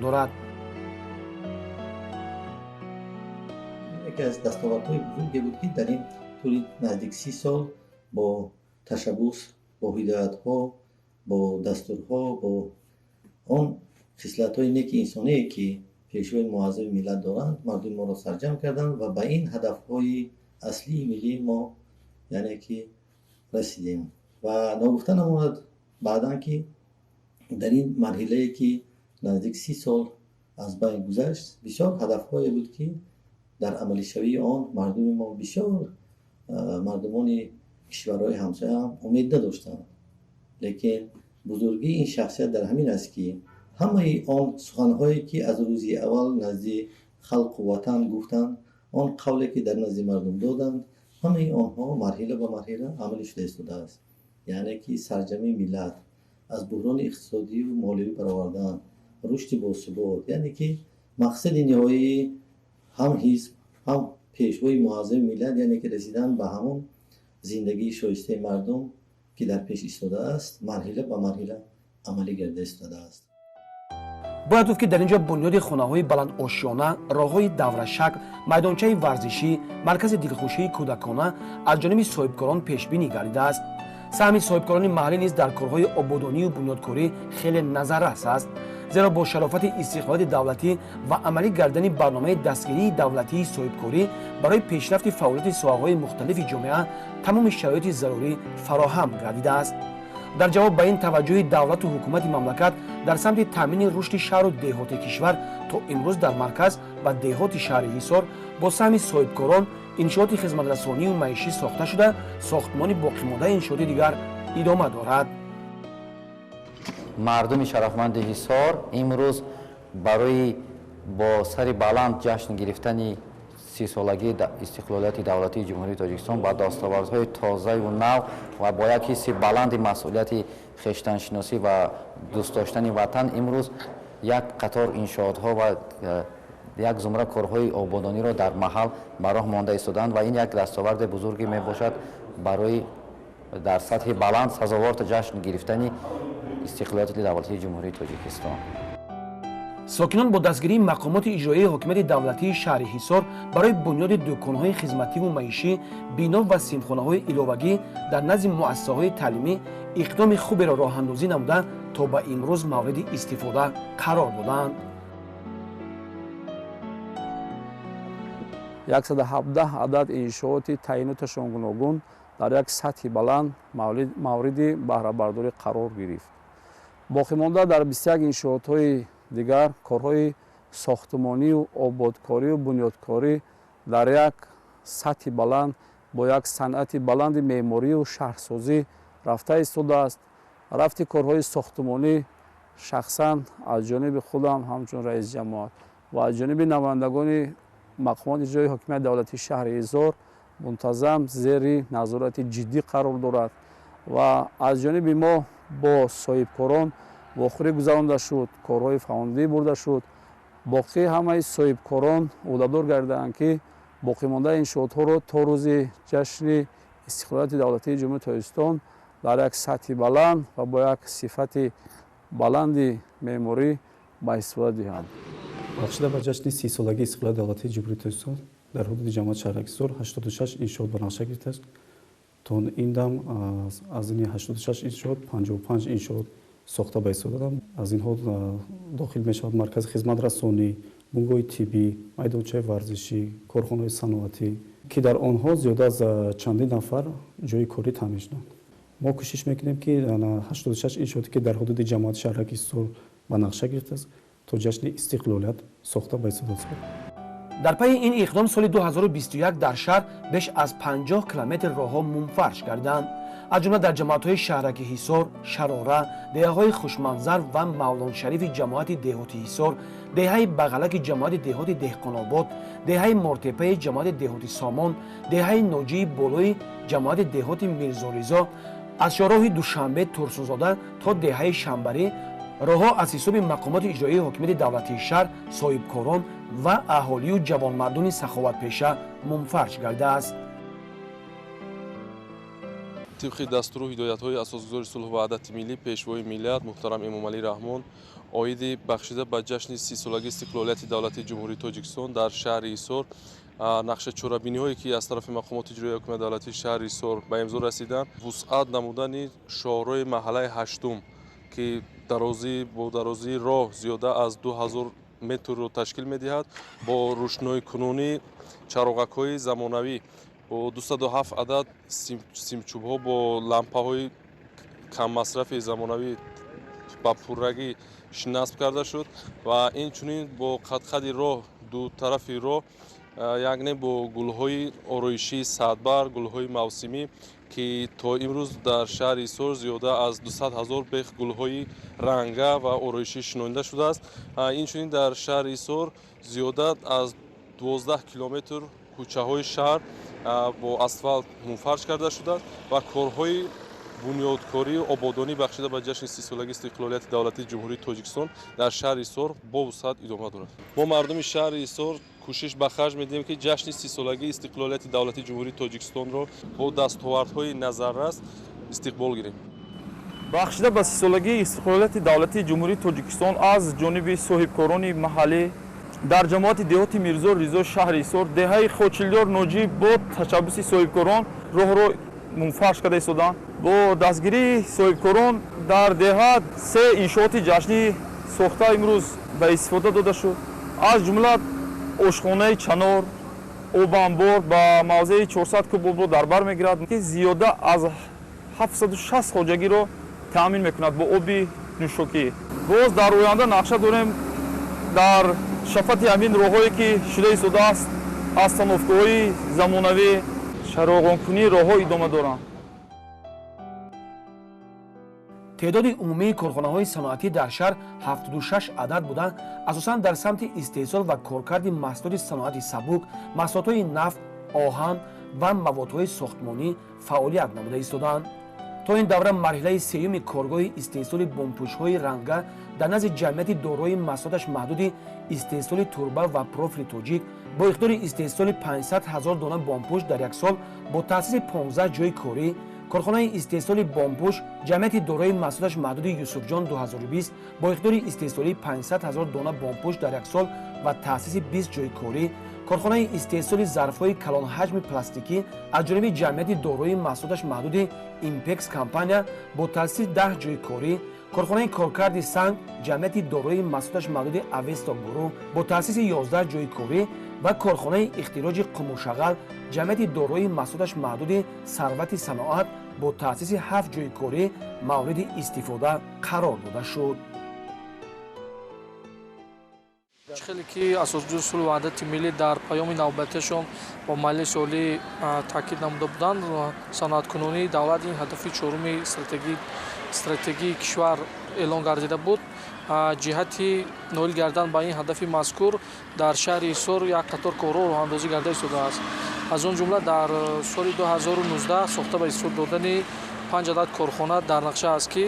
Дорад. Яке аз дастовардҳои бузурге буд, ки дар ин тӯли наздик 30 сол бо ташаббус, бо ҳидоятҳо, бо дастурҳо, бо он хислатҳои неки инсоние, ки пешвои муаззами миллат доранд, мардуми моро сарҷамъ карданд ва ба ин ҳадафҳои аслии миллии мо, яъне ки, расидем. Ва ногуфта намонад баъдан, ки дар ин марҳилае, ки наздик 30 сол аз байн гузашт, бисёр ҳадафҳое буд, ки дар амалишавии он мардуми мо, бисёр мардумони кишварҳои ҳамсояам умед надоштанд. Лекин бузургии ин шахсият дар ҳамин аст, ки ҳамаи он суханҳое, ки аз рӯзи аввал назди халқу ватан гуфтанд, он қавле, ки дар назди мардум доданд, ҳамаи онҳо марҳила ба марҳила амалӣ шуда истодааст. Яъне ки сарҷамъи миллат аз буҳрони иқтисодию молиявӣ баровардан, рушди босубот, яъне ки мақсади ниҳоии ҳам ҳизб, ҳам пешвои муаззами миллат, яъне ки расидан ба ҳамон зиндагии шоистаи мардум, ки дар пеш истодааст, марҳила ба марҳила амалӣ гардида истодааст. Бояд гуфт, ки дар ин ҷо бунёди хонаҳои баландошёна, роҳҳои даврашакл, майдончаи варзишӣ, маркази дилхушии кӯдакона аз ҷониби соҳибкорон пешбинӣ гардидааст. Саҳми соҳибкорони маҳаллӣ низ дар корҳои ободонию бунёдкорӣ хеле назаррас аст, зеро бо шарофати истиқлолияти давлатӣ ва амалӣ гардидани барномаи дастгирии давлатии соҳибкорӣ барои пешрафти фаъолияти соҳаҳои мухталифи ҷомеа тамоми шароити зарурӣ фароҳам гардидааст. Дар ҷавоб ба ин таваҷҷӯҳи давлату ҳукумати мамлакат дар самти таъмини рушди шаҳру деҳоти кишвар, то имрӯз дар марказ ва деҳоти шаҳри Ҳисор бо саҳми соҳибкорон иншооти хизматрасонию маишӣ сохта шуда, сохтмони боқимондаи иншооти дигар идома дорад. Мардуми шарафманди Ҳисор имрӯз барои бо сари баланд ҷашн гирифтани 30-солагии истиқлолияти давлатии Ҷумҳурии Тоҷикистон ба дастовардҳои тозаю нав ва бо як ҳисси баланди масъулияти хештаншиносӣ ва дӯст доштани ватан имрӯз як қатор иншоотҳо ва як зумра корҳои ободониро дар маҳал ба роҳ монда истодаанд. Ва ин як дастоварди бузурге мебошад барои дар сатҳи баланд сазовор ҷашн гирифтани истиқлолияти давлатии Ҷумҳурии Тоҷикистон. Сокинон бо дастгирии мақомоти иҷроияи ҳокимияти давлатии шаҳри Ҳисор барои бунёди дуконҳои хизмативу маишӣ, бино ва синфхонаҳои иловагӣ дар назди муассисаҳои таълимӣ иқдоми хуберо роҳандозӣ намуда, то ба имрӯз мавриди истифода қарор додаанд. 117 адад иншооти таъиноташон гуногун дар як сатҳи баланд мавриди баҳрабардорӣ қарор гирифт. Боқимонда дар 21 иншоотҳои дигар корҳои сохтмонию ободкорию бунёдкорӣ дар як сатҳи баланд бо як санъати баланди меъморию шаҳрсозӣ рафта истодааст. Рафти корҳои сохтмонӣ шахсан аз ҷониби худам ҳамчун раиси ҷамоат ва аз ҷониби намояндагони мақомоти иҷроии ҳокимияти давлатии шаҳри Ҳисор мунтазам зери назорати ҷиддӣ қарор дорад ва аз ҷониби мо бо соҳибкорон вохӯрӣ гузаронда шуд, корҳои фаъолӣ бурда шуд. Боқӣ ҳамаи соҳибкорон ӯҳдадор гардидаанд, ки боқимондаи иншоотҳоро то рӯзи ҷашни истиқлолияти давлатии Ҷумҳурии Тоҷикистон дар як сатҳи баланд ва бо як сифати баланди меъморӣ ба истифода диҳанд. Бахшида ба ҷашни 30-солагии истиқлолияти давлатии Ҷумҳурии Тоҷикистон дар ҳудуди ҷамоати шаҳраки Ҳисор 86 иншоот ба нақша гирифтааст. То ин дам аз ини 86 иншоот 55 иншоот сохта ба истифода доданд. Аз инҳо дохил мешавад маркази хизматрасонӣ, бунгоҳи тиббӣ, майдончаи варзишӣ, корхонаҳои саноатӣ, ки дар онҳо зиёда аз чандин нафар ҷойи корӣ таъмин шуданд. Мо кӯшиш мекунем, ки 86 иншооте, ки дар ҳудуди ҷамоати шаҳраки Ҳисор ба нақша гирифтааст, то ҷашни истиқлолият сохта ба истифода супорад. Дар пайи ин иқдом соли 2021 дар шаҳр беш аз 50 километр роҳҳо мунфарш гардиданд. Аз ҷумла дар ҷамоатҳои шаҳраки Ҳисор, Шарора, деҳаҳои Хушманзар ва Мавлоншарифи ҷамоати деҳоти Ҳисор, деҳаи Бағалаки ҷамоати деҳоти Деҳқонобод, деҳаи Мортепаи ҷамоати деҳоти Сомон, деҳаи Ноҷии Болои ҷамоати деҳоти Мирзоризо, аз шоҳроҳи Душанбе Турсунзода то деҳаи Шамбарӣ роҳҳо аз ҳисоби мақомоти иҷроияи ҳокимияти давлатии шаҳр, соҳибкорон ва аҳолию ҷавонмардони саховатпеша мунфарш гардидааст. Тибқи дастуру ҳидоятҳои асосгузори сулҳу ваҳдати миллӣ, пешвои миллат муҳтарам Эмомалӣ Раҳмон, Оиди бахшида ба ҷашни 30-солагии истиқлолияти давлатии Ҷумҳурии Тоҷикистон дар шаҳри Ҳисор нақша чорабиниҳое, ки аз тарафи мақомоти иҷроияи ҳокимияти давлатии шаҳри Ҳисор ба имзо расиданд, вусъат намудани шоҳрои маҳаллаи ҳаштум, ки бо дарозии роҳ зиёда аз 2000 метрро ташкил медиҳад, бо рӯшноикунонии чароғакҳои замонавӣ, бо 207 адад симчӯбҳо, бо лампаҳои каммасрафи замонавӣ ба пуррагӣ насб карда шуд ва инчунин бо қадқади роҳ, ду тарафи роҳ, яъне бо гулҳои ороишии садбар, гулҳои мавсимӣ, ки то имрӯз дар шаҳри Ҳисор зиёда аз 200 ҳазор бех гулҳои ранга ва ороишӣ шинонида шудааст. Инчунин дар шаҳри Ҳисор зиёда аз 12 километр кӯчаҳои шаҳр бо асфалт мунфарш карда шудааст ва корҳои бунёдкорию ободонӣ бахшида ба ҷашни 30-солагии истиқлолияти давлатии Ҷумҳурии Тоҷикистон дар шаҳри Ҳисор бо вусъат идома дорад. Мо мардуми шаҳри Ҳисор кӯшиш ба харҷ медиҳем, ки ҷашни 30-солагии истиқлолияти давлатии Ҷумҳурии Тоҷикистонро бо дастовардҳои назаррас истиқбол гирем. Бахшида ба 30-солагии истиқлолияти давлатии Ҷумҳурии Тоҷикистон аз ҷониби соҳибкорони маҳаллӣ дар ҷамоати деҳоти Мирзо Ризо шаҳри Ҳисор деҳаи Хочилдёр Ноҷӣ бо ташаббуси соҳибкорон роҳро мунфарш карда истоданд. Бо дастгирии соҳибкорон дар деҳа се иншооти ҷашнӣ сохта имрӯз ба истифода дода шуд. Аз ҷумла ошхонаи чанор, обанбор ба мавзеи 400 куб обро дар бар мегирад, ки зиёда аз 760 хоҷагиро таъмин мекунад бо оби нӯшокӣ. Боз дар оянда нақша дорем дар шафати ҳамин роҳҳое, ки шуда истодааст, аз тановкаҳои замонавӣ чароғонкунии роҳҳо идома доранд. Теъдоди умумии корхонаҳои саноатӣ дар шаҳр 76 адад буда, асосан дар самти истеҳсол ва коркарди маҳсулоти саноати сабук, маҳсулотҳои нафт, оҳан ва маводҳои сохтмонӣ фаъолият намуда истодаанд. То ин давра марҳилаи сеюми коргоҳи истеҳсоли бомпӯшҳои ранга дар назди ҷамъияти дорои маҳсулоташ маҳдуди истеҳсоли турба ва профили тоҷик бо иқтидори истеҳсоли 500 ҳазор дона бомпӯш дар як сол бо таъсиси 15 ҷойи корӣ, корхонаи истеҳсоли бомпӯш ҷамъияти дорои маҳсулоташ маҳдуди Юсуфҷон 2020 бо иқтидори истеҳсолии 500 ҳазор дона бомпӯш дар як сол ва таъсиси 20 ҷойи корӣ, корхонаи истеҳсоли зарфҳои калонҳаҷми пластикӣ аз ҷониби ҷамъияти дорои маҳсулоташ маҳдуди Импекс компания бо таъсиси 10 ҷойи корӣ, корхонаи коркарди санг ҷамъияти дорои маҳсулоташ маҳдуди Авесто гурӯҳ бо таъсиси 11 ҷойи корӣ ва корхонаи ихтироҷи қумушағал ҷамъияти дорои маҳсулоташ маҳдуди Сарвати саноат бо таъсиси 7 ҷойи корӣ мавриди истифода қарор дода шуд. Чӣ хеле ки асосгузори сулҳу ваҳдати миллӣ дар паёми навбатиашон бо Маҷлиси Олӣ таъкид намуда буданд, саноаткунонии давлат ин ҳадафи чоруми стратегии кишвар эълон гардида буд. Ҷиҳати ноил гардан ба ин ҳадафи мазкур дар шаҳри Ҳисор як қатор корҳо роҳандозӣ гарда истодааст. Аз он ҷумла дар соли 2019 сохта ба истифода додани 5 адад корхона дар нақша аст, ки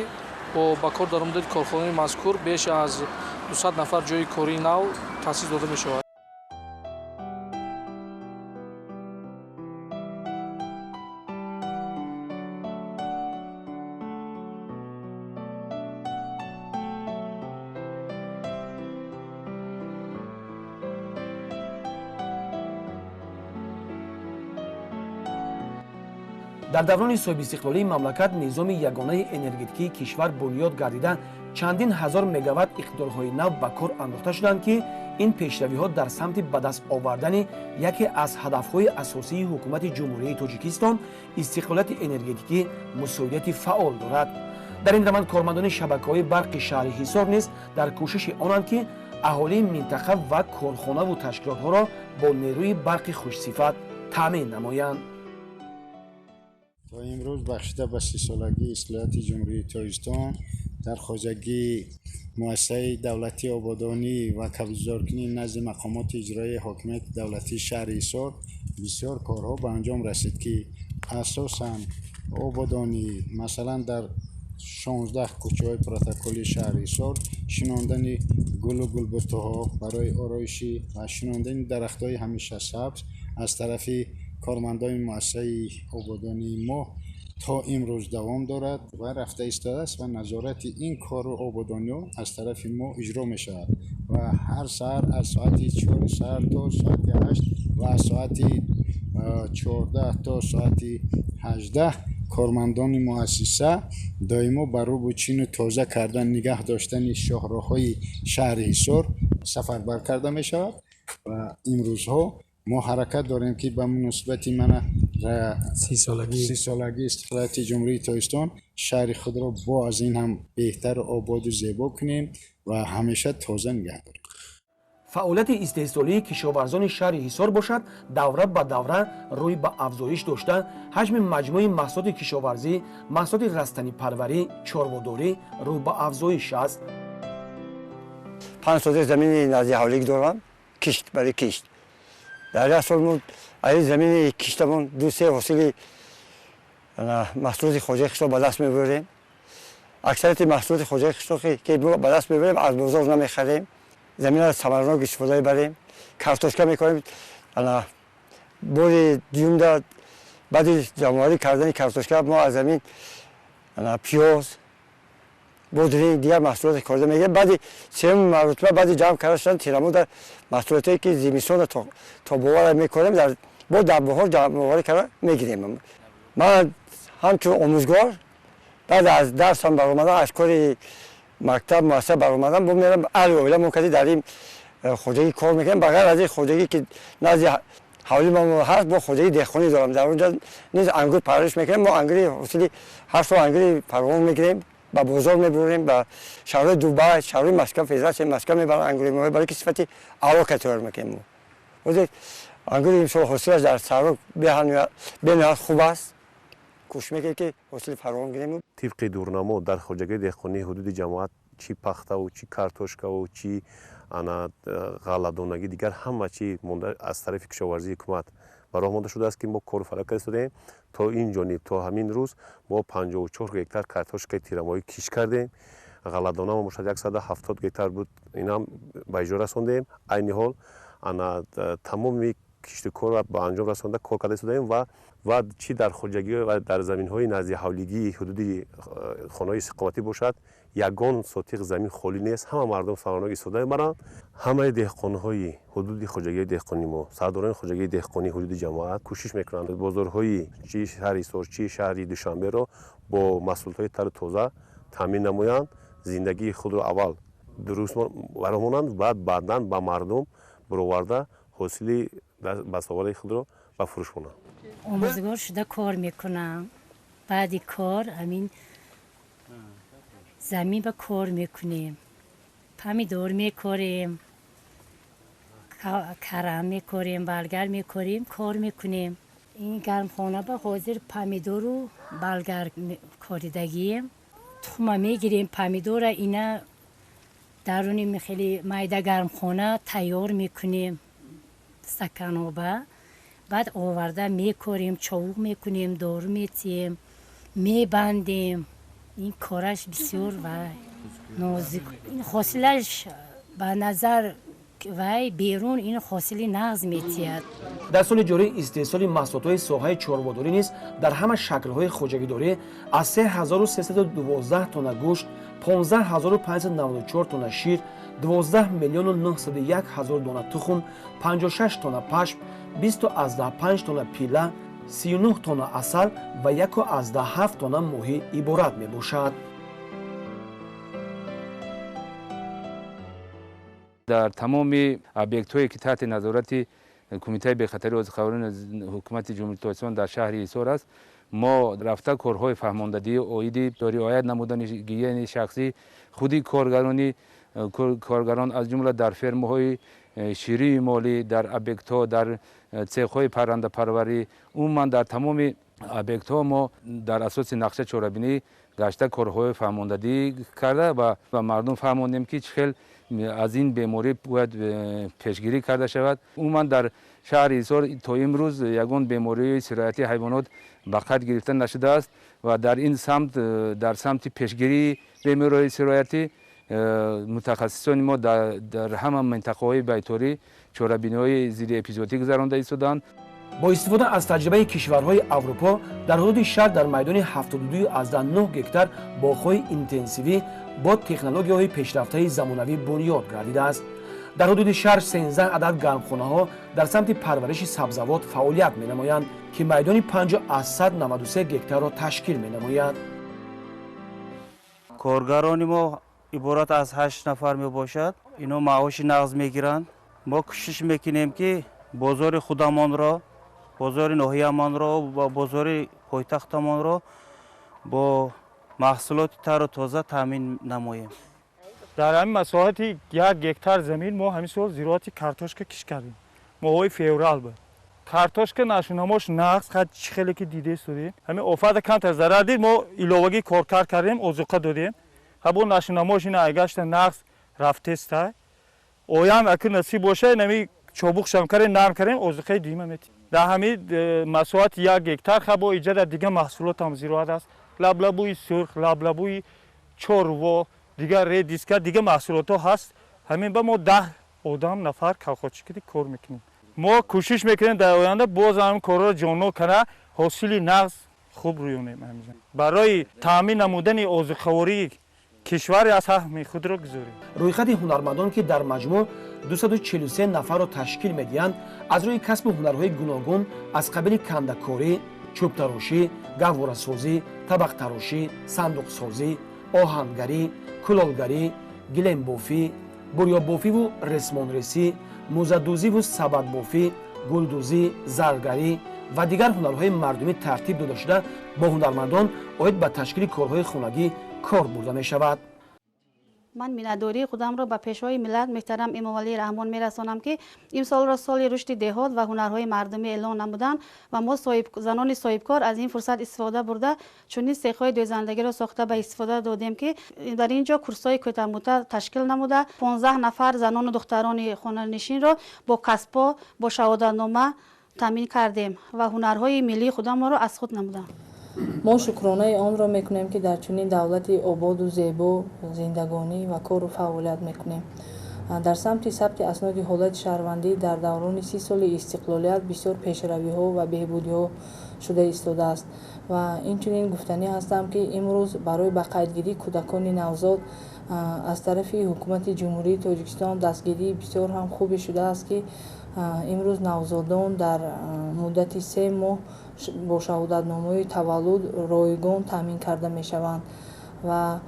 бо ба кор даромадани корхонаи мазкур беш аз 200 нафар ҷойи кории нав таъсис дода мешавад. Дар даврони соҳибистиқлолии мамлакат низоми ягонаи энергетикии кишвар бунёд гардида, чандин ҳазор мегаватт иқтидорҳои нав ба кор андохта шуданд, ки ин пешравиҳо дар самти ба даст овардани яке аз ҳадафҳои асосии ҳукумати Ҷумҳурии Тоҷикистон истиқлолияти энергетикӣ мусоидати фаъол дорад. Дар ин раванд кормандони шабакаҳои барқи шаҳри Ҳисор низ дар кӯшиши онанд, ки аҳолии минтақа ва корхонаву ташкилотҳоро бо нерӯи барқи хушсифат таъмин намоянд. То имрӯз бахшида ба 30-солагии истиқлолияти Ҷумҳурии Тоҷикистон дар хоҷагии муассисаи давлатии ободонӣ ва кабудзоркунӣ назди мақомоти иҷроияи ҳокимияти давлатии шаҳри Ҳисор бисёр корҳо ба анҷом расид, ки асосан ободонӣ, масалан, дар 16 кӯчаҳои протоколии шаҳри Ҳисор шинондани гулу гулбуттаҳо барои ороишӣ ва шинондани дарахтҳои ҳамешасабз аз тарафи кормандони муассисаи ободонии мо То имрӯз давом дорад ва рафта истодааст ва назорати ин кору ободониҳо аз тарафи мо иҷро мешавад ва ҳар саҳар аз соати 4 саҳар то соати 8 ва аз соати 14 то соати 18 кормандони муассиса доимо ба рӯбу чину тоза кардан, нигаҳ доштани шоҳроҳҳои шаҳри Ҳисор сафарбар карда мешавад ва имрӯзҳо мо ҳаракат дорем, ки ба муносибати мана 30-солагии истиқлолияти Ҷумҳурии Тоҷикистон шаҳри худро бо аз ин ҳам беҳтару ободу зебо кунем ва ҳамеша тоза нигаҳ дорем. Фаъолияти истеҳсолии кишоварзони шаҳри Ҳисор бошад, давра ба давра рӯй ба афзоиш дошта, ҳаҷми маҷмӯи маҳсулоти кишоварзӣ, маҳсулоти растанипарварӣ, чорводорӣ рӯ ба афзоиш аст. 5 сотих замини назди ҳавлик дорам, кишт барои кишт. Дар як сол мо аз ин замини киштамон 2-3 ҳосили маҳсулоти хоҷагии қишлоқ ба даст мебарем. Аксарияти маҳсулоти хоҷагии қишлоқе ки ба даст мебарем, аз бозор намехарем. Заминро самаранок истифода мебарем, картошка мекорем. Бори дуюмда баъди ҷамъоварӣ кардани картошка мо аз замин пиёз, бодринг, дигар маҳсулоте корида мегирем. Баъди сеюм маротиба, баъди ҷамъ карда шудан тирамоҳ дар маҳсулотое ки зимистонро то бовара мекорем, бо дар баҳор ҷамъоварӣ карда мегирем. Ман ҳамчун омӯзгор баъд аз дарсам баромадан, аз кори мактаб, муассиса баромадан, бо мерам аҳли оила мо кади дар ин хоҷагӣ кор мекунем. Ба ғайр аз ин хоҷагӣ, ки назди ҳавли мо ҳаст, бо хоҷагии деҳқонӣ дорам. Дар онҷа низ ангур парвариш мекунем. Мо ангури ҳосили ҳар сол ангури фаровон мегирем, ба бозор мебурем, ба шаҳрҳои Дубай, шаҳрҳои Москва, Федератсияи Москва мебаранд ангури мо, барои ки сифати аъло тайёр мекунем. Мо ҳозир ангури имсол ҳосилаш дар саҳро бениҳоят хуб аст. Кӯшиш мекунем, ки ҳосили фаровон гирем. Тибқи дурнамо дар хоҷагии деҳқонии ҳудуди ҷамоат чӣ пахтаву, чӣ картошкаву, чӣ ана ғалладонагӣ, дигар ҳама чӣ монда аз тарафи кишоварзии ҳукумат ба роҳ монда шудааст, ки мо кору фаъолият карда истодаем. То ин ҷониб, то ҳамин рӯз мо 54 гектар картошкаи тирамоҳӣ кишт кардем. Ғалладона бошад 170 гектар буд, инам ба иҷро расондем. Айни ҳол ана тамоми кишту корро ба анҷом расонда кор карда истодаем ва чӣ дар хоҷагӣ ва дар заминҳои назди ҳавлигии ҳудуди хонаҳои истиқоматӣ бошад, ягон сотиқ замин холӣ нест. Ҳама мардум самаранок истифода мебаранд. Ҳамаи деҳқонҳои ҳудуди хоҷагии деҳқонии мо, сардорони хоҷагии деҳқонии ҳудуди ҷамоат кӯшиш мекунанд бозорҳои чӣ шаҳри Ҳисор, чӣ шаҳри Душанберо бо маҳсулотҳои тару тоза таъмин намоянд, зиндагии худро аввал дуруст бароҳ монанд, баъд баъдан ба мардум бароварда ҳосили бастовардаи худро ба фурӯш монанд. Омӯзгор шуда кор мекунам. Баъди кор ҳамин замин ба кор мекунем, помидор мекорем, карам мекорем, болгар мекорем, кор мекунем. Ин гармхона ба ҳозир помидору болгар коридагием. Тухма мегирем, помидора ина даруни хеле майда гармхона тайёр мекунем, стаканоба. Баъд оварда мекорем, човуқ мекунем, дору метиҳем, мебандем. Ин кораш бисёр вай нозик. Ин ҳосилаш ба назар вай берун ин ҳосили нағз метиҳад. Дар соли ҷорӣ истеҳсоли маҳсулотҳои соҳаи чорводорӣ низ дар ҳама шаклҳои хоҷагидорӣ аз 3312 тонна гӯшт, 15594 тонна шир, 12 миллиону 901 ҳазор дона тухм, 56 тонна пашм, 20,5 тонна пила, 39 тонна асал ва 1,7 тонна моҳӣ иборат мебошад. Дар тамоми объектҳое, ки таҳти назорати Кумитаи бехатарии озуқавории ҳукумати Ҷумҳурии Тоҷикистон дар шаҳри Ҳисор аст, мо рафта корҳои фаҳмондадии оиди риоят намудани гигиенаи шахсӣ худи коргарон, аз ҷумла дар фермаҳои ширии молӣ, дар объектҳо, дар цехҳои паррандапарварӣ, умуман дар тамоми объектҳо мо дар асоси нақша чорабинӣ гашта корҳои фаҳмондадӣ карда ва ба мардум фаҳмондем, ки чӣ хел аз ин беморӣ бояд пешгирӣ карда шавад. Умуман дар шаҳри Ҳисор то имрӯз ягон бемории сироятии ҳайвонот ба қайд гирифта нашудааст ва дар ин самт, дар самти пешгирии бемориҳои сироятӣ, мутахассисони мо дар ҳама минтақаҳои байторӣ чорабиниҳои зидди эпизоотӣ гузаронда истодаанд. Бо истифода аз таҷрибаи кишварҳои Аврупо дар ҳудуди шаҳр дар майдони 72,9 гектар боғҳои интенсивӣ бо технологияҳои пешрафтаи замонавӣ бунёд гардидааст. Дар ҳудуди шаҳр 13 адад гармхонаҳо дар самти парвариши сабзавот фаъолият менамоянд, ки майдони 5,93 гектарро ташкил менамояд. Коргарони мо иборат аз 8 нафар мебошад. Ино маоши нағз мегиранд. Мо кӯшиш мекунем, ки бозори худамонро, бозори ноҳиямонро ва бозори пойтахтамонро бо маҳсулоти тару тоза таъмин намоем. Дар ҳамин масоҳати 1 гектар замин мо ҳамин сол зироати картошка кишт кардем. Моҳҳои феврал буд. Картошка нашунамош нағз, чӣ хеле ки диде судем. Ҳамин офата камтар зарар дид, мо иловагӣ коркард кардем, озуқа додем. Ҳабо нашунамош ина айгашта нағз рафтеста. Оям акр насиб боша, нами чобуқшам кардем, нарм кардем, озуқаи дуюма метем. Дар ҳамин масоҳати 1 гектар хабо иҷа дар дига маҳсулотам зироат аст. Лаблабӯи сурх, лаблабӯи чорво, дигар редиска, дига маҳсулотҳо ҳаст. Ҳамин ба мо 10 одам нафар колхозчикӣ кор мекунем. Мо кӯшиш мекунем дар оянда боз ҳамин корҳоро ҷоннок карда, ҳосили нағз хуб рӯёнем. Барои таъмин намудани озуқавории кишвар аз саҳми худро гузорем. Рӯйхати ҳунармандон, ки дар маҷмӯъ 243 нафарро ташкил медиҳанд, аз рӯи касбу ҳунарҳои гуногун аз қабили кандакорӣ, чӯбтарошӣ, гаҳворасозӣ, табақтарошӣ, сандуқсозӣ, оҳангарӣ, кулолгарӣ, гилембофӣ, бурёбофиву ресмонресӣ, мӯзадӯзиву сабадбофӣ, гулдӯзӣ, заргарӣ ва дигар ҳунарҳои мардумӣ тартиб дода шуда, бо ҳунармандон оид ба ташкили корҳои хонагӣ кор бурда мешавад. Ман миннатдории худамро ба Пешвои миллат муҳтарам Эмомалӣ Раҳмон мерасонам, ки имсолро соли рушди деҳот ва ҳунарҳои мардумӣ эълон намуданд ва мо занони соҳибкор аз ин фурсат истифода бурда, чунин сехҳои дӯзандагиро сохта ба истифода додем, ки дар ин ҷо курсҳои кӯтоҳмуддат ташкил намуда, 15 нафар занону духтарони хонанишинро бо касбҳо, бо шаҳодатнома таъмин кардем ва ҳунарҳои миллии худамонро аз худ намудам. Мо шукронаи онро мекунем, ки дар чунин давлати ободу зебо зиндагонӣ ва кору фаъолият мекунем. Дар самти сабти асноди ҳолати шаҳрвандӣ дар даврони 30 соли истиқлолият бисёр пешравиҳо ва беҳбудиҳо шуда истодааст ва инчунин гуфтанӣ ҳастам, ки имрӯз барои ба қайдгирии кӯдакони навзод аз тарафи Ҳукумати Ҷумҳурии Тоҷикистон дастгирии бисёр ҳам хубе шудааст, ки имрӯз навзодон дар муддати 3 моҳ бо шаҳодатномаи таваллуд ройгон таъмин карда мешаванд. Ва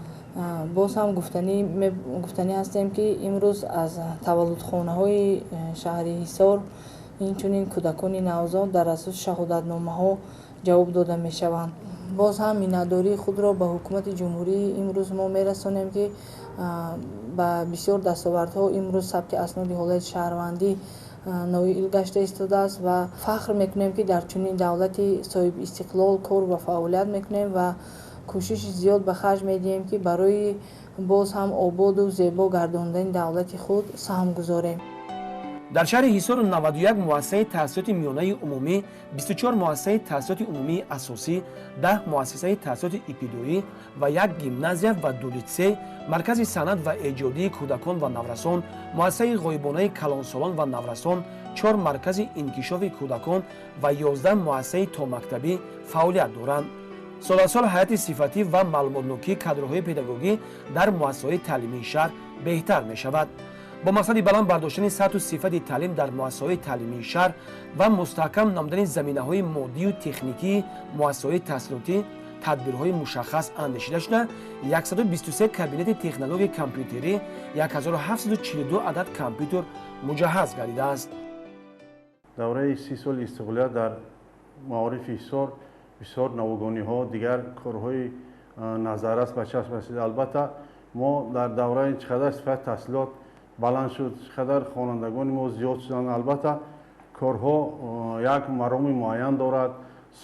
боз ҳам гуфтанӣ ҳастем, ки имрӯз аз таваллудхонаҳои шаҳри Ҳисор инчунин кӯдакони навзод дар асоси шаҳодатномаҳо ҷавоб дода мешаванд. Боз ҳам миннатдории худро ба Ҳукумати ҷумҳурӣ имрӯз мо мерасонем, ки ба бисёр дастовардҳо имрӯз сабти асноди ҳолати шаҳрвандӣ ноил гашта истодааст ва фахр мекунем, ки дар чунин давлати соҳибистиқлол кор ва фаъолият мекунем ва кӯшиши зиёд ба харҷ медиҳем, ки барои боз ҳам ободу зебо гардондани давлати худ саҳм гузорем. Дар шаҳри Ҳисор 91 муассисаи таҳсилоти миёнаи умумӣ, 24 муассисаи таҳсилоти умумии асосӣ, 10 муассисаи таҳсилоти ибтидоӣ ва як гимназия ва 2 литсей, маркази санъат ва эҷодии кӯдакон ва наврасон, муассисаи ғоибонаи калонсолон ва наврасон, 4 маркази инкишофи кӯдакон ва 11 муассисаи томактабӣ фаъолият доранд. Сол аз сол ҳайати сифатӣ ва маълумотнокии кадрҳои педагогӣ дар муассисаҳои таълимии шаҳр беҳтар мешавад. Бо мақсади баланд бардоштани сатҳу сифати таълим дар муассисаҳои таълимии шаҳр ва мустаҳкам намудани заминаҳои моддию техникии муассисаҳои таҳсилотӣ тадбирҳои мушаххас андешида шуда, 123 кабинети технологияи компютерӣ, 1742 адад компютер муҷаҳҳаз гардидааст. Давраи 30 соли истиқлолият дар маорифи Ҳисор бисёр навгониҳо, дигар корҳои назаррас ба чашм расид. Албатта, мо дар давраи чӣ қадар сифати таҳсилот баланд шуд, чӣ қадар хонандагони мо зиёд шуданд. Албатта, корҳо як мароми муайян дорад,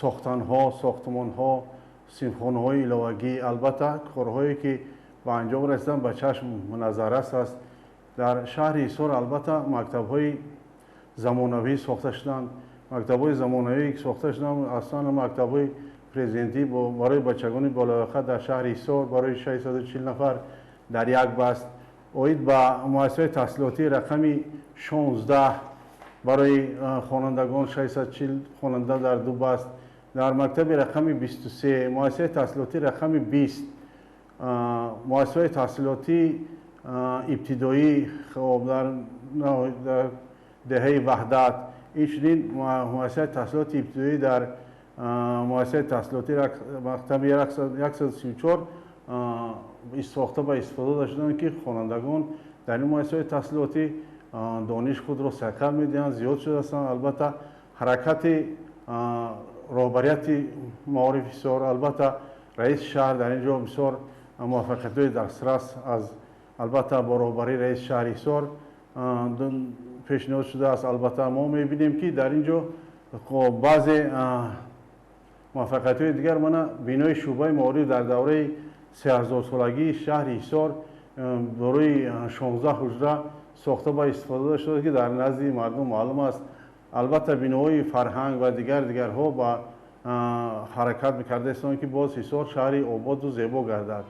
сохтанҳо, сохтмонҳо, синфхонаҳои иловагӣ. Албатта, корҳое ки ба анҷом расиданд, ба чашм назаррас аст. Дар шаҳри Ҳисор албатта мактабҳои замонавӣ сохта шуданд. Мактабҳои замонавӣ сохта шуданд, аслан мактабҳои президентӣ барои бачагони болояқат дар шаҳри Ҳисор барои 640 нафар дар як баст. Оид ба муассисаи таҳсилотии рақами 16 Барои хонандагон 640 хонанда дар ду баст дар мактаби рақами 23, муассисаи таҳсилотӣ рақами 20, муассисаҳои таҳсилотии ибтидоӣ дар деҳаи Ваҳдат, инчунин муассисаи таҳсилоти ибтидоӣ дар муассисаи таҳсилотӣ мактаби 134 сохта ба истифода дода шуданд, ки хонандагон дар ин муассисаҳои таҳсилотӣ дониш худро сайқал медиҳанд, зиёд шудаастанд. Албатта, ҳаракати роҳбарияти маорифи Ҳисор, албатта раиси шаҳр дар ин ҷо бисёр муваффақиятҳои дастрас аз албатта бо роҳбарии раиси шаҳри Ҳисор пешниҳод шудааст. Албатта, мо мебинем, ки дар ин ҷо баъзе муваффақиятҳои дигар, мана бинои шӯъбаи маориф дар давраи 3000-солагии шаҳри Ҳисор дорои 16 ҳуҷра сохта ба истифода дода шуда, ки дар назди мардум маълум аст. Албатта, биноҳои фарҳанг ва дигарҳо ба ҳаракат мекардаистанд, ки боз Ҳисор шаҳри ободу зебо гардад.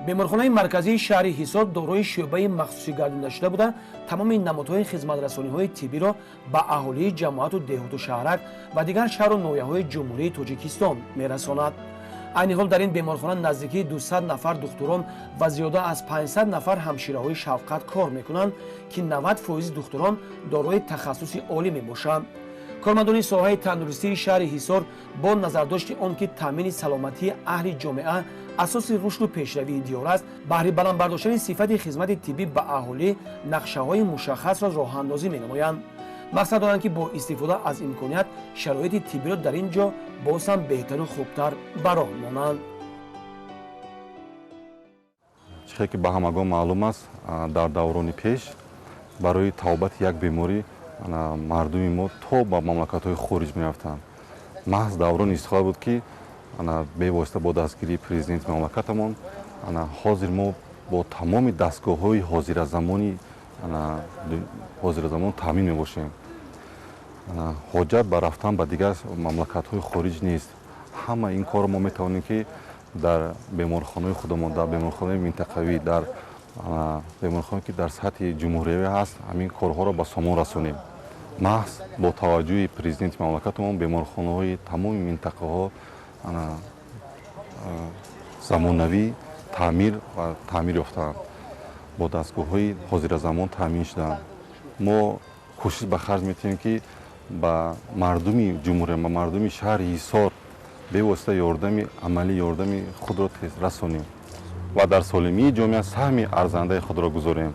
Беморхонаи марказии шаҳри Ҳисор дорои шӯъбаи махсусӣ гардонида шуда буда, тамоми намудҳои хизматрасониҳои тиббиро ба аҳолии ҷамоату деҳоту шаҳрак ва дигар шаҳру ноҳияҳои Ҷумҳурии Тоҷикистон мерасонад. Айни ҳол дар ин беморхона наздикии 200 нафар духтурон ва зиёда аз 500 нафар ҳамшираҳои шафқат кор мекунанд, ки 90% духтурон дорои тахассуси олӣ мебошанд. Кормандони соҳаи тандурустии шаҳри Ҳисор бо назардошти он ки таъмини саломатии аҳли ҷомеа асоси рушду пешравии диёр аст, баҳри баланд бардоштани сифати хизмати тиббӣ ба аҳолӣ нақшаҳои мушаххасро роҳандозӣ менамоянд. Мақсад доранд, ки бо истифода аз имконият шароити тиббиро дар ин ҷо боз ҳам беҳтару хубтар ба роҳ монанд. Чизе ки ба ҳамагон маълум аст, дар даврони пеш барои табобати як беморӣ мардуми мо то ба мамлакатҳои хориҷ мерафтанд. Маҳз даврони истиқлол буд, ки бевосита бо дастгирии президенти мамлакатамон ҳозир мо бо тамоми дастгоҳҳои ҳозиразамон таъмин мебошем. Ҳоҷат ба рафтан ба дигар мамлакатҳои хориҷ нест. Ҳама ин корро мо метавонем, ки дар беморхонаи худамон, дар беморхонаи минтақавӣ, дар беморхонае, ки дар сатҳи ҷумҳуриявӣ ҳаст, ҳамин корҳоро ба сомон расонем. Маҳз бо таваҷҷӯҳи президенти мамлакатамон беморхонаҳои тамоми минтақаҳо замонавӣ таъмир ва таъмир ёфтаанд, бо дастгоҳҳои ҳозиразамон таъмин шуданд. Мо кӯшиш ба харҷ метиҳем, ки ба мардуми ҷумҳурия, ба мардуми шаҳри Ҳисор бевосита ёрдами амалӣ, ёрдами худро тез расонем ва дар солимии ҷомеа саҳми арзандаи худро гузорем.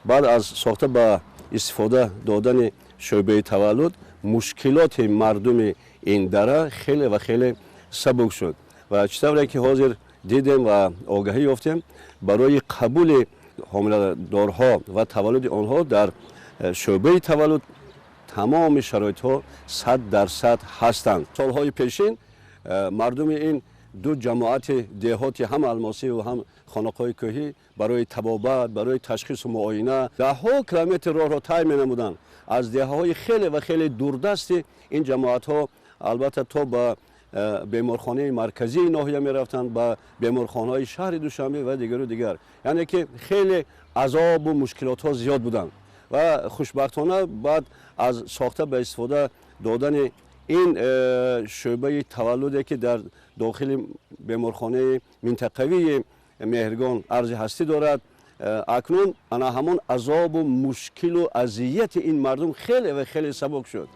Баъд аз сохта ба истифода додани шӯъбаи таваллуд мушкилоти мардуми ин дара хеле ва хеле сабук шуд ва чӣ тавре ки ҳозир дидем ва огаҳӣ ёфтем, барои қабули ҳомиладорҳо ва таваллуди онҳо дар шӯъбаи таваллуд тамоми шароитҳо 100% ҳастанд. Солҳои пешин мардуми ин ду ҷамоати деҳоти ҳам Алмосӣ ва ҳам Хонақоҳи кӯҳӣ барои табобат, барои ташхису муоина даҳҳо километр роҳро тай менамуданд. Аз деҳаҳои хеле ва хеле дурдасти ин ҷамоатҳо албатта то ба беморхонаи марказии ноҳия мерафтанд, ба беморхонаҳои шаҳри Душанбе ва дигару дигар. Яъне ки хеле азобу мушкилотҳо зиёд буданд ва хушбахтона баъд аз сохта ба истифода додани ин шӯъбаи таваллуде, ки дар дохили беморхонаи минтақавии Меҳргон арзи ҳастӣ дорад, акнун ана ҳамон азобу мушкилу азияти ин мардум хеле ва хеле сабук шуд.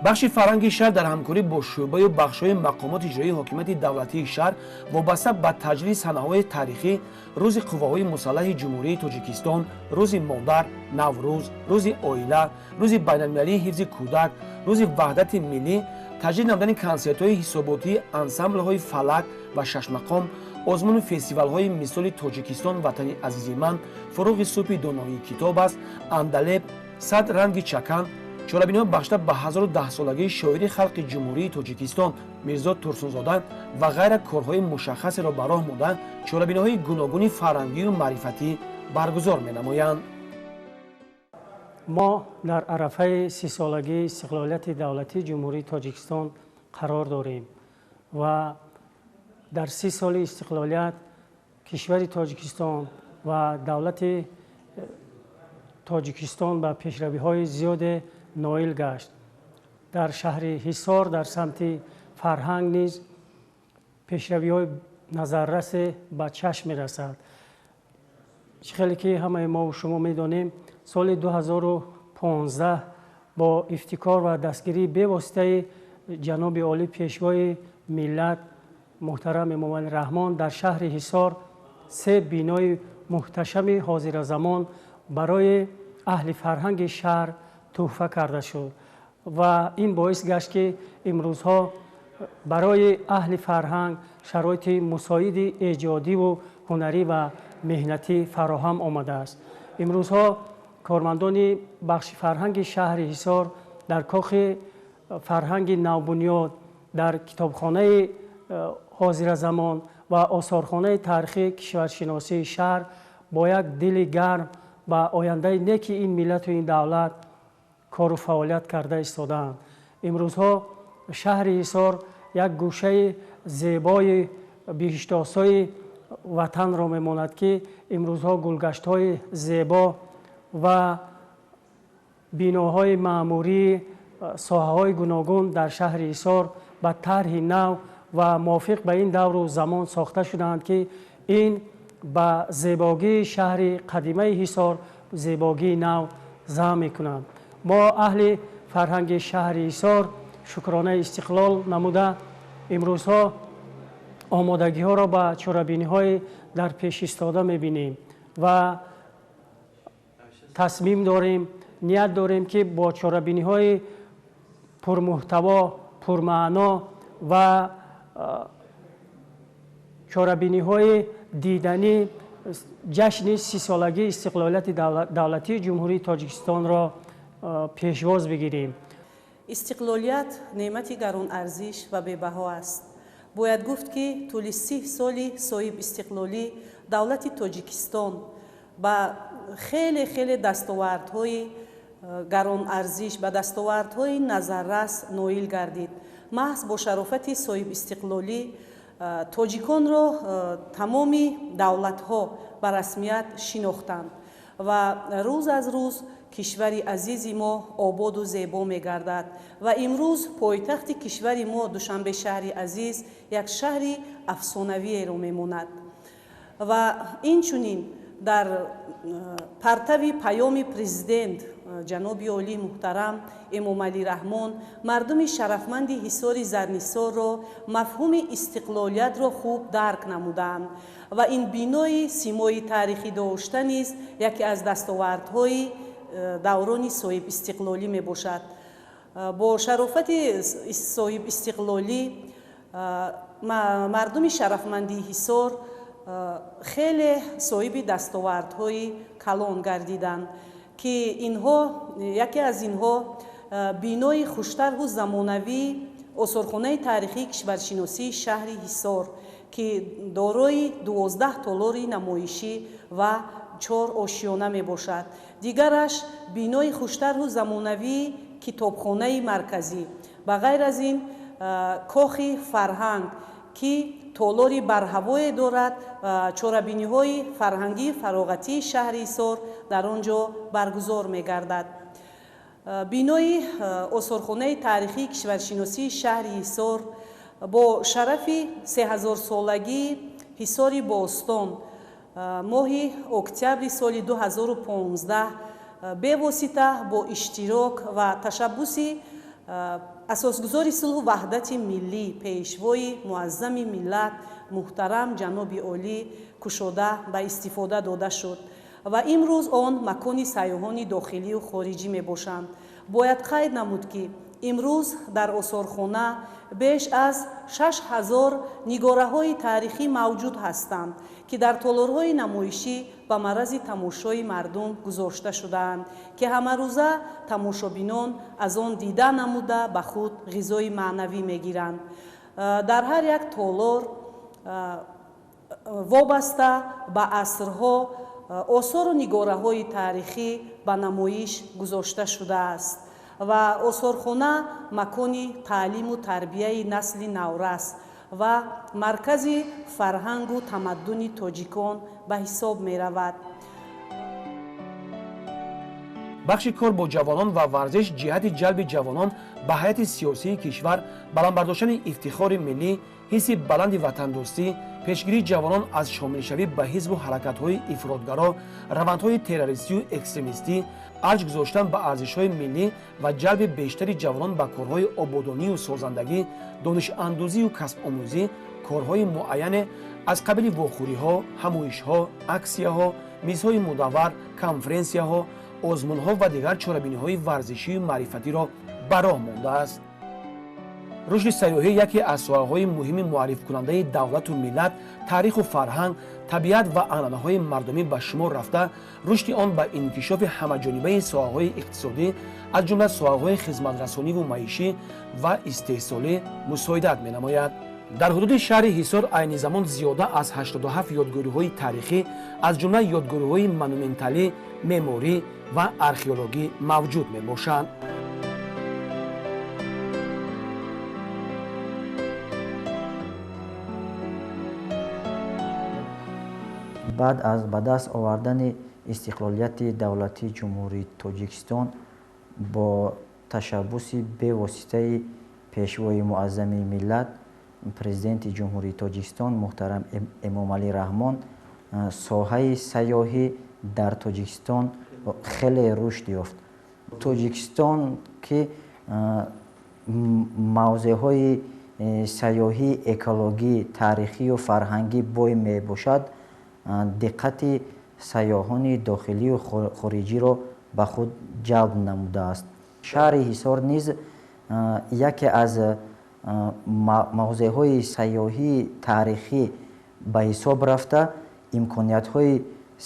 Бахши фарҳанги шаҳр дар ҳамкорӣ бо шӯъбаю бахшҳои мақомоти иҷроии ҳокимияти давлатии шаҳр вобаста ба таҷлили санаҳои таърихӣ, Рӯзи қувваҳои мусаллаҳи Ҷумҳурии Тоҷикистон, Рӯзи модар, Наврӯз, Рӯзи оила, Рӯзи байналмилалии ҳифзи кӯдак, Рӯзи ваҳдати миллӣ, таҷлил намудани консертҳои ҳисоботии ансамблҳои «Фалак» ва «Шашмақом», озмуну фестивалҳои мисоли «Тоҷикистон ватани азизи ман», «Фуруғи субҳи доноии китоб аст», «Андалеб», «Сад ранги чакан», чорабиниҳо бахшида ба 1010-солагии шоири халқи Ҷумҳурии Тоҷикистон Мирзо Турсунзода ва ғайра корҳои мушаххасеро ба роҳ монда, чорабиниҳои гуногуни фарҳангию маърифатӣ баргузор менамоянд. Мо дар арафаи 30-солагии истиқлолияти давлатии Ҷумҳурии Тоҷикистон қарор дорем ва дар 30 соли истиқлолият кишвари Тоҷикистон ва давлати Тоҷикистон ба пешравиҳои зиёде ноил гашт. Дар шаҳри Ҳисор дар самти фарҳанг низ пешравиҳои назаррасе ба чашм мерасад. Чӣ хеле ки ҳамаи мо шумо медонем, соли 2015 бо ифтикор ва дастгирии бевоситаи ҷаноби олӣ пешвои миллат муҳтарам Эмомалӣ Раҳмон дар шаҳри Ҳисор се бинои муҳташами ҳозиразамон барои аҳли фарҳанги шаҳр тӯҳфа карда шуд ва ин боис гашт, ки имрӯзҳо барои аҳли фарҳанг шароити мусоиди эҷодиву ҳунарӣ ва меҳнатӣ фароҳам омадааст. Имрӯзҳо кормандони бахши фарҳанги шаҳри Ҳисор дар кохи фарҳанги навбунёд, дар китобхонаи ҳозиразамон ва осорхонаи таърихии кишваршиносии шаҳр бо як дили гарм ба ояндаи неки ин миллату ин давлат кору фаъолият карда истодаанд. Имрӯзҳо шаҳри Ҳисор як гӯшаи зебои биҳиштосои ватанро мемонад, ки имрӯзҳо гулгаштҳои зебо ва биноҳои маъмурии соҳаҳои гуногун дар шаҳри Ҳисор ба тарҳи нав ва мувофиқ ба ин давру замон сохта шудаанд, ки ин ба зебогии шаҳри қадимаи Ҳисор зебогии нав зам мекунанд. Мо аҳли фарҳанги шаҳри Ҳисор шукронаи истиқлол намуда имрӯзҳо омодагиҳоро ба чорабиниҳои дар пеш истода мебинем ва тасмим дорем, ният дорем, ки бо чорабиниҳои пурмуҳтаво, пурмаъно ва чорабиниҳои диданӣ ҷашни 30-солагии истиқлолияти давлатии Ҷумҳурии Тоҷикистонро пешвоз бигирем. Истиқлолият неъмати гаронарзиш ва бебаҳо аст. Бояд гуфт, ки тӯли 30 соли соҳибистиқлолӣ давлати Тоҷикистон ба хеле хеле дастовардҳои гаронарзиш, ба дастовардҳои назаррас ноил гардид. Маҳз бо шарофати соҳибистиқлолӣ тоҷиконро тамоми давлатҳо ба расмият шинохтанд ва рӯз аз рӯз кишвари азизи мо ободу зебо мегардад ва имрӯз пойтахти кишвари мо Душанбе шаҳри азиз як шаҳри афсонавиеро мемонад. Ва инчунин дар партави паёми президент ҷаноби олӣ муҳтарам Эмомалӣ Раҳмон мардуми шарафманди Ҳисори Зарнисорро мафҳуми истиқлолиятро хуб дарк намуданд ва ин бинои симои таърихӣ дошта низ яке аз дастовардҳои даврони соҳибистиқлолӣ мебошад. Бо шарофати соҳибистиқлолӣ мардуми шарафмандии Ҳисор хеле соҳиби дастовардҳои калон гардиданд, ки инҳо яке аз инҳо бинои хуштарҳу замонавии осорхонаи таърихии кишваршиносии шаҳри Ҳисор, ки дорои 12 толори намоишӣ ва 4 ошиёна мебошад. Дигараш бинои хуштарҳу замонавии китобхонаи марказӣ. Ба ғайр аз ин кохи фарҳанг, ки толори барҳавое дорад, чорабиниҳои фарҳангии фароғатии шаҳри Ҳисор дар он ҷо баргузор мегардад. Бинои осорхонаи таърихии кишваршиносии шаҳри Ҳисор бо шарафи 3000-солагии Ҳисори бостон моҳи октябри соли 2015 бевосита бо иштирок ва ташаббуси асосгузори сулҳу ваҳдати миллӣ, пешвои муаззами миллат муҳтарам ҷаноби олӣ кушода ба истифода дода шуд ва имрӯз он макони сайёҳони дохилию хориҷӣ мебошанд. Бояд қайд намуд, ки имрӯз дар осорхона беш аз 6000 нигораҳои таърихӣ мавҷуд ҳастанд, ки дар толорҳои намоишӣ ба маррази тамошои мардум гузошта шудаанд, ки ҳамарӯза тамошобинон аз он дида намуда ба худ ғизои маънавӣ мегиранд. Дар ҳар як толор вобаста ба асрҳо осору нигораҳои таърихӣ ба намоиш гузошта шудааст ва осорхона макони таълиму тарбияи насли наврас ва маркази фарҳангу тамаддуни тоҷикон ба ҳисоб меравад. Бахши кор бо ҷавонон ва варзиш ҷиҳати ҷалби ҷавонон ба ҳайати сиёсии кишвар, баланд бардоштани ифтихори миллӣ, ҳисси баланди ватандӯстӣ, пешгирии ҷавонон аз шомилшавӣ ба ҳизбу ҳаракатҳои ифротгаро, равандҳои террористию экстремистӣ, арҷ гузоштан ба арзишҳои миллӣ ва ҷалби бештари ҷавонон ба корҳои ободонию созандагӣ, донишандӯзию касбомӯзӣ, корҳои муайяне аз қабили вохӯриҳо, ҳамоишҳо, аксияҳо, мизҳои мудаввар, конференсияҳо, озмунҳо ва дигар чорабиниҳои варзишию маърифатиро ба роҳ мондааст. Рушди сайёҳӣ яке аз соҳаҳои муҳими муаррифкунандаи давлату миллат, таъриху фарҳанг, табиат ва анъанаҳои мардумӣ ба шумор рафта, рушди он ба инкишофи ҳамаҷонибаи соҳаҳои иқтисодӣ, аз ҷумла соҳаҳои хизматрасониву маишӣ ва истеҳсолӣ мусоидат менамояд. Дар ҳудуди шаҳри Ҳисор айни замон зиёда аз 87 ёдгориҳои таърихӣ, аз ҷумла ёдгориҳои монументалӣ, меъморӣ ва археологӣ мавҷуд мебошанд. Баъд аз ба даст овардани истиқлолияти давлатии Ҷумҳурии Тоҷикистон бо ташаббуси бевоситаи Пешвои муаззами миллат, Президенти Ҷумҳурии Тоҷикистон муҳтарам Эмомалӣ Раҳмон, соҳаи сайёҳӣ дар Тоҷикистон хеле рушд ёфт. Тоҷикистон ки мавзеъҳои сайёҳӣ, экологӣ, таърихию фарҳангӣ бой мебошад, диққати сайёҳони дохилию хориҷиро ба худ ҷалб намудааст. Шаҳри Ҳисор низ яке аз мавзеъҳои сайёҳии таърихӣ ба ҳисоб рафта, имкониятҳои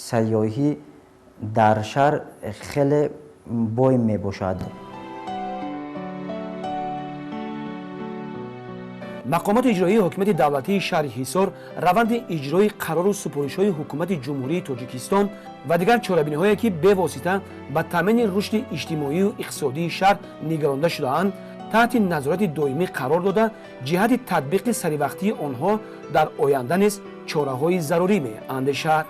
сайёҳӣ дар шаҳр хеле бой мебошад. Мақомоти иҷроии ҳокимияти давлатии шаҳри Ҳисор раванди иҷрои қарору супоришҳои ҳукумати Ҷумҳурии Тоҷикистон ва дигар чорабиниҳое, ки бевосита ба таъмини рушди иҷтимоию иқтисодии шаҳр нигаронда шудаанд, таҳти назорати доимӣ қарор дода, ҷиҳати татбиқи саривақтии онҳо дар оянда низ чораҳои зарурӣ меандешад.